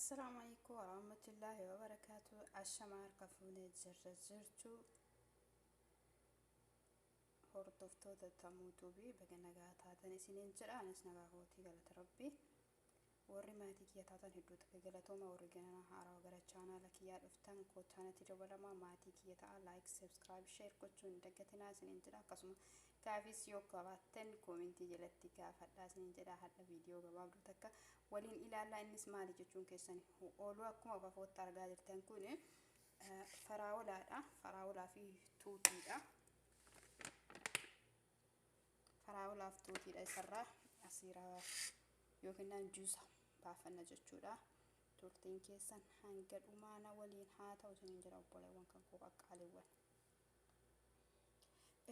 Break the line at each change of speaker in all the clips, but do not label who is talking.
Assalaamu alaikum warahmatullaahi wabarakaatu. Ashama harka fuunee jirra jirtu hordoftoota Tamuutuubii baga nagaa taatan isiniin jedha. Anis nagaa kootii, galata Rabbii. Warri maatii kiyya taatan hedduu takka galatooma. Warri ganana haarawaa gara chaanaala kiyyaa dhuftan kootaanatti dabalamaa, maatii kiyya ta'a. Like, subscribe, share gochuun hin dagatinaa isiniin jedha. Akkasuma gaafis yoo qabaattan koomentii jalatti gaafadhaa isiniin jedha. Hadha viidiyoo gabaabduu takka waliin ilaallaa. Innis maali jechuun keessan ooluu, akkuma fafootti argaa jirtan kun faraawolaadha. Faraawolaa fi tuutiidha. Faraawolaa fi tuutiidha. Isarraa asiiraa yookiin juusa baafanna jechuudha. Turtiin keessan hanga dhumaana waliin haa ta'u isiniin jedha, obboleewwan kan koo qaqqaaliiwwan.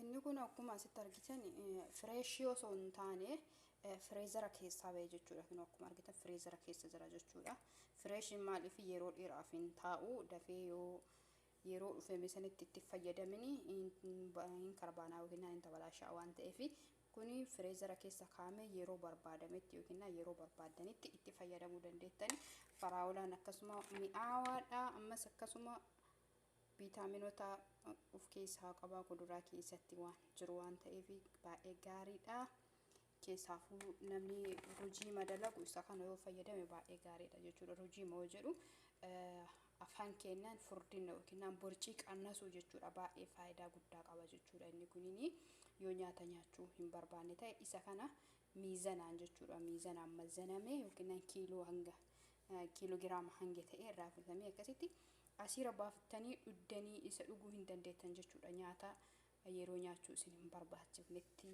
Inni kun akkuma asitti argitan fresh osoo hin taane freezer keessaa ba'e jechuudha. Kun akkuma argitan freezer keessa jira jechuudha. Freshiin maaliif yeroo dheeraaf hin taa'u, dafee yoo yeroo dhufeme sanitti itti fayyadamini hin karbaanaa yookiin hin tabalaashaa waan ta'eef, kuni freezer keessa kaa'ame yeroo barbaadametti yookiin yeroo barbaadanitti itti fayyadamuu dandeettani. Faraawulaan akkasuma mi'aawaadha. Ammas akkasuma viitaaminoota of keessaa qaba, kuduraa keessatti waan jiru waan ta'eef baay'ee gaariidha. Keessaafuu namni rujiima dalagu isa kana yoo fayyadame baay'ee gaariidha jechuudha. Rujiima yoo jedhu afaan keenyaan furdina yookiin borcii qannasuu jechuudha. Baay'ee faayidaa guddaa qaba jechuudha. Inni kunini yoo nyaata nyaachuu hin barbaanne ta'e isa kana miizanaan jechuudha. Miizanaan mazanamee yookiin kiiloo hanga kiiloogiraama hanga ta'e irraa filatamee akkasitti asiira baaftanii dhuddanii isa dhuguu hin dandeettan jechuudha. Nyaata yeroo nyaachuu isin hin barbaachifnetti.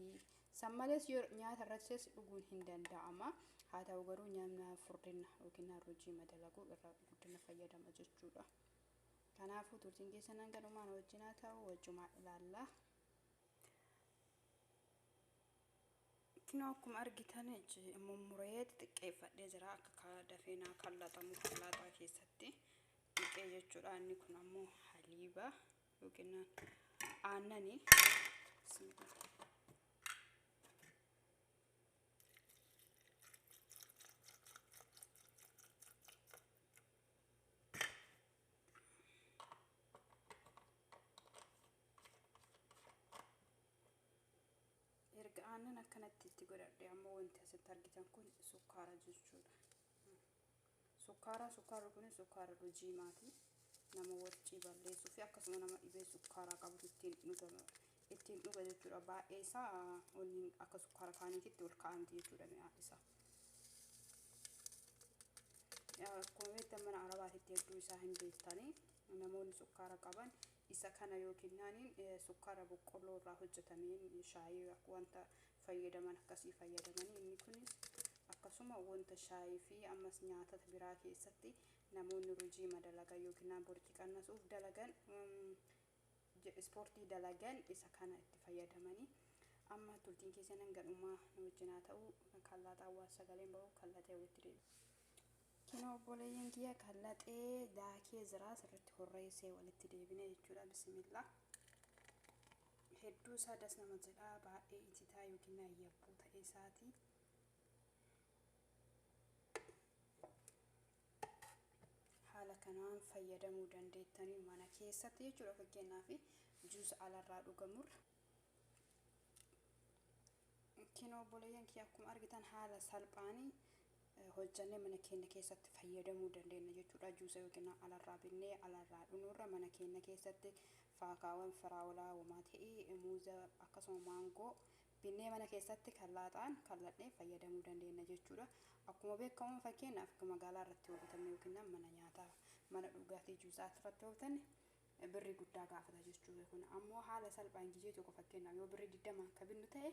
San malees nyaata irrattis dhuguun hin danda'ama. Haa ta'u garuu nyaanni furdina yookiin rujiima dalaguu irra guddina fayyadama jechuudha. Kanaafuu turtiin keessan hanga dhumaan wajjin haa ta'u, wajjumaa ilaalla. Kinoo akkuma argitan mummuree xixiqqeeffadhee jira, akka dafee naa kallaxamu kallaaxaa keessatti dhiqee jechuudha. Inni kun ammoo haliiba yookiin aannani. Erga aannan akkanatti itti godhadhe ammoo wanti asitti argitan kun sukkaara jechuudha. Sukkaara, sukkaarri kun sukkaara rujiimaati. Nama warcii balleessuu fi akkasuma nama dhibee sukkaaraa qabutu ittiin dhuga jechuudha. Baay'ee isaa wanni akka sukkaara kaaniititti ol kaa'amti jechuudha mi'aan isaa. Akkuma beektan mana Arabaatitti hedduu isaa hin beektanii, namoonni sukkaara qaban isa kana yookiin naaniin sukkaara boqqolloo irraa hojjetameen shaayii wanta fayyadaman akkasii fayyadamanii, inni kunis akkasuma wanta shaayii fi ammas nyaata biraa keessatti namoonni rujiima dalagan yookiin borcii qannasuuf dalagan, ispoortii dalagan isa kana itti fayyadamanii. Amma turtiin keessan hanga dhumaa nu wajjin haa ta'u. Kallaaxaa waan sagaleen bahu kallaxee walitti deebi'a. Kinoo obboleeyyan kiyya, kallaxee daakee jira, sirriitti horreessee walitti deebine jechuudha. Bismillah. Hedduu isaa das nama jedha, baay'ee ititaa yookiin yabbuu ta'e isaati. Haala kanaan fayyadamuu dandeettanii mana keessatti jechuudha, fakkeenyaaf juusa alarraa dhugamurra. Kinoo obboleeyyan kiyya, akkuma argitan haala salphaanii hojjannee mana keenya keessatti fayyadamuu dandeenya jechuudha. Juusa yookiin alarraa binnee alarraa dhunuurra mana keenya keessatti faakaawwan firaawulaa homaa ta'ee, muuza akkasuma maangoo binnee mana keessatti kallaaxaan kalladhee fayyadamuu dandeenya jechuudha. Akkuma beekamu fakkeenyaaf magaalaa irratti yoo bitanne yookiin mana nyaataa, mana dhugaatii juusaa irratti yoo bitanne birrii guddaa gaafata jechuudha. Kun ammoo haala salphaan gizee tokko fakkeenyaaf yoo birrii 20 akka binnu ta'e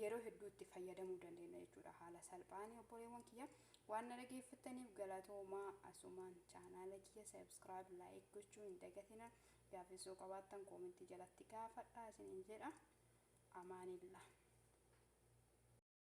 yeroo hedduu itti fayyadamuu dandeenya jechuudha. Haala salphaan obboleewwan kiyya, waan na dhageeffattaniif galatoomaa. Asumaan chaanaala kiyya subscribe, like gochuu hin dagatina. Gaaffii qabaattan koomentii jalatti gaafadhaa isiniin jedha. Amaanillah.